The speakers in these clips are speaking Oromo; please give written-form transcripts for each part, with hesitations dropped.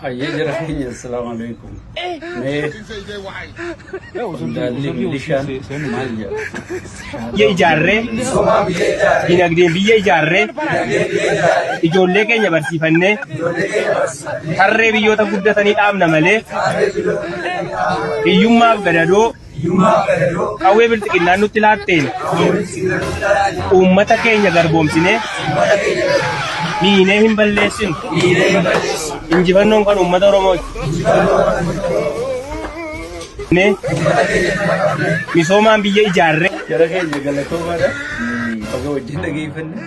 Ayyee jara keenya assalaamu alaikum. Mee qondaalli milishaan maal jedha? Biyya ijaarree, dinagdeen biyya ijaarree, ijoollee keenya barsiifannee, tarree biyyoota guddatanii dhaabna malee, hiyyummaaf gadadoo qawwee bilxiqinnaan nutti laatteen uummata keenya garboomsinee miinee hin balleessinu. Injifannoon kan uummata Oromooti. Ne misoomaan biyya ijaarree. Jara keenya galatoomaadha. Baga wajjin dhageeffanne.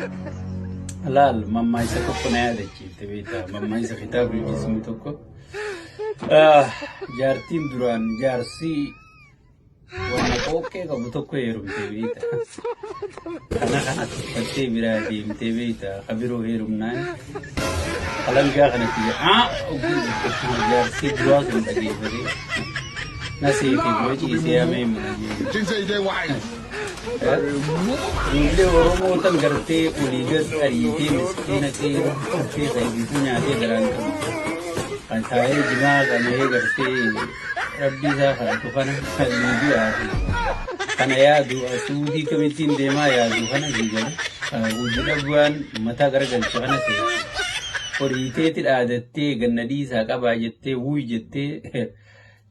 Laal mammaaksa tokko na yaadachiifte beektaa mammaaksa kitaaba jismi tokko. Jaartiin duraan jaarsi wanna qooqqee qabu tokko heerumte beekta. Kana kana tuffattee biraa deemtee beekta. Ka biroo heerumnaan alangaa kanatti jedha. Jaarsi duraa sun dhageeffatee na seete bira ciisee hamee mana jee. Ijoollee Oromoo tan gartee olii gad ariitee miskiina kee gartee kan nyaatee garaan qabu. Kan taa'ee jimaa qamee gartee rabbii isaa kadhatu kana kan Liibiyaa fi kana yaadu suudii kamittiin deemaa yaadu kana siigale. Hojii dhabaan mataa garagalche kana ta'e. Horiiteeti dhaadattee ganna dhiisaa qabaa jettee wuy jettee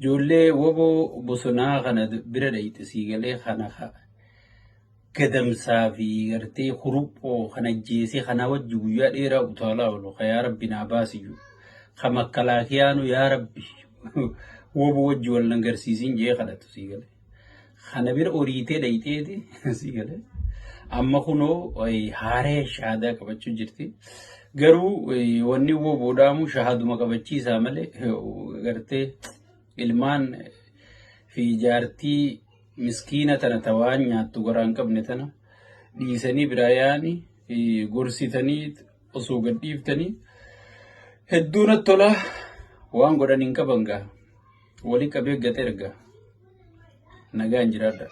Ijoollee woboo bosonaa kana bira dhayxe sii galee kana gadamsaa fi gartee huruphoo kana ajjeesee kana wajji guyyaa dheeraa utaalaa oolu ka yaa rabbi naa baasiyyu ka makkalaakiyaanu yaa rabbi woboo wajji wal nan garsiisin jee kadhatu sii galee. Kana bira oriitee dhayxeeti sii galee. Amma kunoo haaree shahaadaa qabachuu jirti. Garuu wanni woboodhaamu shahaaduma qabachiisaa malee gartee ilmaan fi jaartii miskiina tana ta waan nyaattu garaa hin qabne tana dhiisanii biraa yaa'anii gorsitanii osoo gad dhiiftanii hedduu natti tola waan godhan hin qaban gaa. Wali qabee gate erga. Nagaan jiraadha.